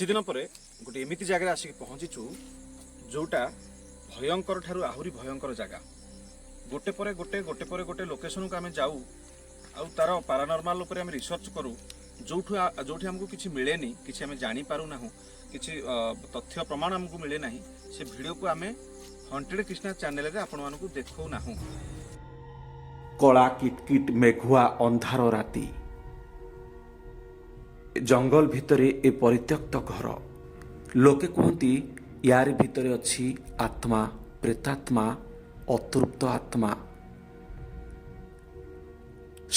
କିଛି ଦିନ ପରେ ଗୋଟେ ଏମିତି ଜାଗାରେ ଆସିକି ପହଞ୍ଚିଛୁ, ଯୋଉଟା ଭୟଙ୍କର ଠାରୁ ଆହୁରି ଭୟଙ୍କର ଜାଗା। ଗୋଟେ ପରେ ଗୋଟେ, ଗୋଟେ ପରେ ଗୋଟେ ଲୋକେସନକୁ ଆମେ ଯାଉ ଆଉ ତାର ପାରାନର୍ମାଲ ଉପରେ ଆମେ ରିସର୍ଚ୍ଚ କରୁ, ଯୋଉଠି ଆମକୁ କିଛି ମିଳେନି, କିଛି ଆମେ ଜାଣିପାରୁନାହୁଁ, କିଛି ତଥ୍ୟ ପ୍ରମାଣ ଆମକୁ ମିଳେ ନାହିଁ, ସେ ଭିଡ଼ିଓକୁ ଆମେ ହଣ୍ଟେଡ୍ କୃଷ୍ଣା ଚ୍ୟାନେଲରେ ଆପଣମାନଙ୍କୁ ଦେଖାଉନାହୁଁ। କଳା କିଟକିଟ ମେଘୁଆ ଅନ୍ଧାର ରାତି। ଜଙ୍ଗଲ ଭିତରେ ଏ ପରିତ୍ୟକ୍ତ ଘର। ଲୋକେ କୁହନ୍ତି, ୟାରି ଭିତରେ ଅଛି ଆତ୍ମା, ପ୍ରେତାତ୍ମା, ଅତୃପ୍ତ ଆତ୍ମା।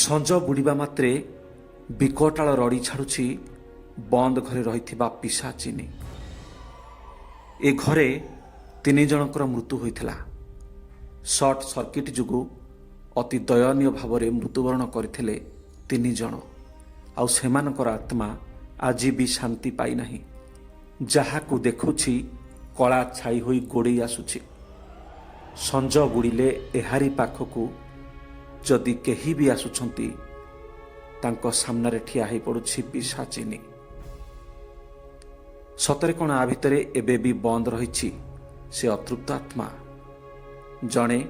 ସଞ୍ଜ ବୁଡ଼ିବା ମାତ୍ରେ ବିକଟାଳ ରଡ଼ି ଛାଡ଼ୁଛି ବନ୍ଦ ଘରେ ରହିଥିବା ପିଶାଚିନୀ। ଏ ଘରେ ତିନି ଜଣଙ୍କର ମୃତ୍ୟୁ ହୋଇଥିଲା। ସର୍ଟ ସର୍କିଟ ଯୋଗୁଁ ଅତି ଦୟନୀୟ ଭାବରେ ମୃତ୍ୟୁବରଣ କରିଥିଲେ ତିନି ଜଣ। ଆଉ ସେମାନଙ୍କର ଆତ୍ମା ଆଜି ବି ଶାନ୍ତି ପାଇନାହିଁ। ଯାହାକୁ ଦେଖୁଛି, କଳା ଛାଇ ହୋଇ ଗୋଡ଼େଇ ଆସୁଛି। ସଞ୍ଜ ବୁଡ଼ିଲେ ଏହାରି ପାଖକୁ ଯଦି କେହି ବି ଆସୁଛନ୍ତି, ତାଙ୍କ ସାମ୍ନାରେ ଠିଆ ହୋଇପଡ଼ୁଛି ପିଶାଚିନୀ। ସତରେ କ'ଣ ଆ ଭିତରେ ଏବେ ବି ବନ୍ଦ ରହିଛି ସେ ଅତୃପ୍ତ ଆତ୍ମା? ଜଣେ,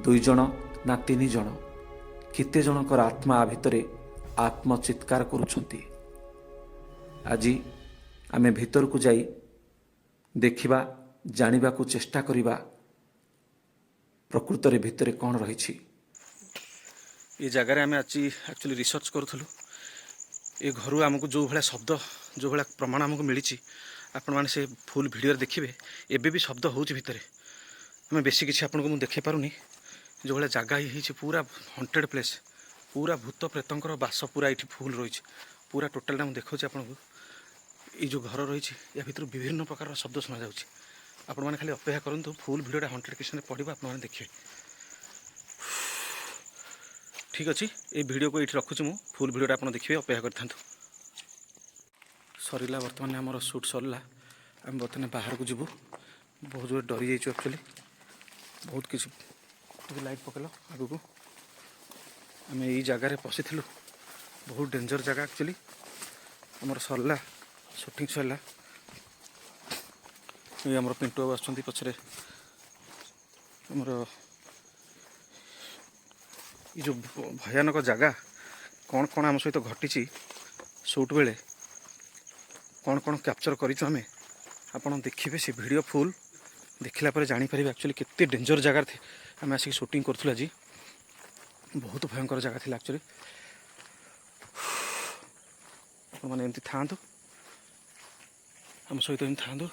ଦୁଇ ଜଣ ନା ତିନି ଜଣ? କେତେ ଜଣଙ୍କର ଆତ୍ମା ଆ ଭିତରେ ଆତ୍ମଚିତ୍କାର କରୁଛନ୍ତି? ଆଜି ଆମେ ଭିତରକୁ ଯାଇ ଦେଖିବା, ଜାଣିବାକୁ ଚେଷ୍ଟା କରିବା, ପ୍ରକୃତରେ ଭିତରେ କ'ଣ ରହିଛି। ଏ ଜାଗାରେ ଆମେ ଆଜି ଆକ୍ଚୁଆଲି ରିସର୍ଚ୍ଚ କରୁଥିଲୁ। ଏ ଘରୁ ଆମକୁ ଯେଉଁ ଭଳିଆ ଶବ୍ଦ, ଯେଉଁ ଭଳିଆ ପ୍ରମାଣ ଆମକୁ ମିଳିଛି, ଆପଣମାନେ ସେ ଫୁଲ୍ ଭିଡ଼ିଓରେ ଦେଖିବେ। ଏବେ ବି ଶବ୍ଦ ହେଉଛି ଭିତରେ। ଆମେ ବେଶୀ କିଛି ଆପଣଙ୍କୁ ମୁଁ ଦେଖାଇ ପାରୁନି। ଯେଉଁ ଭଳିଆ ଜାଗା ହେଇଛି, ପୁରା ହଣ୍ଟେଡ଼ ପ୍ଲେସ୍, ପୁରା ଭୂତ ପ୍ରେତଙ୍କର ବାସ ପୁରା ଏଇଠି ଫୁଲ୍ ରହିଛି। ପୁରା ଟୋଟାଲଟା ମୁଁ ଦେଖାଉଛି ଆପଣଙ୍କୁ। ଏଇ ଯେଉଁ ଘର ରହିଛି, ୟା ଭିତରୁ ବିଭିନ୍ନ ପ୍ରକାରର ଶବ୍ଦ ଶୁଣାଯାଉଛି। ଆପଣମାନେ ଖାଲି ଅପେକ୍ଷା କରନ୍ତୁ, ଫୁଲ୍ ଭିଡ଼ିଓଟା ହଣ୍ଟେଡ଼ କୃଷ୍ଣରେ ପଡ଼ିବ, ଆପଣମାନେ ଦେଖିବେ। ଠିକ୍ ଅଛି, ଏଇ ଭିଡ଼ିଓକୁ ଏଇଠି ରଖୁଛି ମୁଁ। ଫୁଲ୍ ଭିଡ଼ିଓଟା ଆପଣ ଦେଖିବେ, ଅପେକ୍ଷା କରିଥାନ୍ତୁ। ସରିଲା, ବର୍ତ୍ତମାନ ଆମର ସୁଟ୍ ସରିଲା। ଆମେ ବର୍ତ୍ତମାନ ବାହାରକୁ ଯିବୁ। ବହୁତ ଜୋରେ ଡରି ଯାଇଛୁ ଆକ୍ଚୁଆଲି। ବହୁତ କିଛି, ଟିକେ ଲାଇଟ୍ ପକେଇଲ ଆଗକୁ। ଆମେ ଏଇ ଜାଗାରେ ପଶିଥିଲୁ, ବହୁତ ଡେଞ୍ଜର ଜାଗା ଆକ୍ଚୁଆଲି। ଆମର ସରିଲା, ସୁଟିଂ ସରିଲା। ଏଇ ଆମର ପିଣ୍ଟୁ ବାବୁ ଆସୁଛନ୍ତି ପଛରେ। ଆମର ଏଇ ଯେଉଁ ଭୟାନକ ଜାଗା, କ'ଣ କ'ଣ ଆମ ସହିତ ଘଟିଛି ସୁଟ୍ ବେଳେ, କ'ଣ କ'ଣ କ୍ୟାପଚର୍ କରିଛୁ ଆମେ, ଆପଣ ଦେଖିବେ। ସେ ଭିଡ଼ିଓ ଫୁଲ୍ ଦେଖିଲା ପରେ ଜାଣିପାରିବେ ଆକ୍ଚୁଆଲି କେତେ ଡେଞ୍ଜର ଜାଗାରେ ଆମେ ଆସିକି ସୁଟିଂ କରୁଥିଲୁ ଆଜି। ବହୁତ ଭୟଙ୍କର ଜାଗା ଥିଲା ଆକ୍ଚୁଆଲି। ଆପଣମାନେ ଏମିତି ଥାଆନ୍ତୁ, ଆମ ସହିତ ଏମିତି ଥାଆନ୍ତୁ।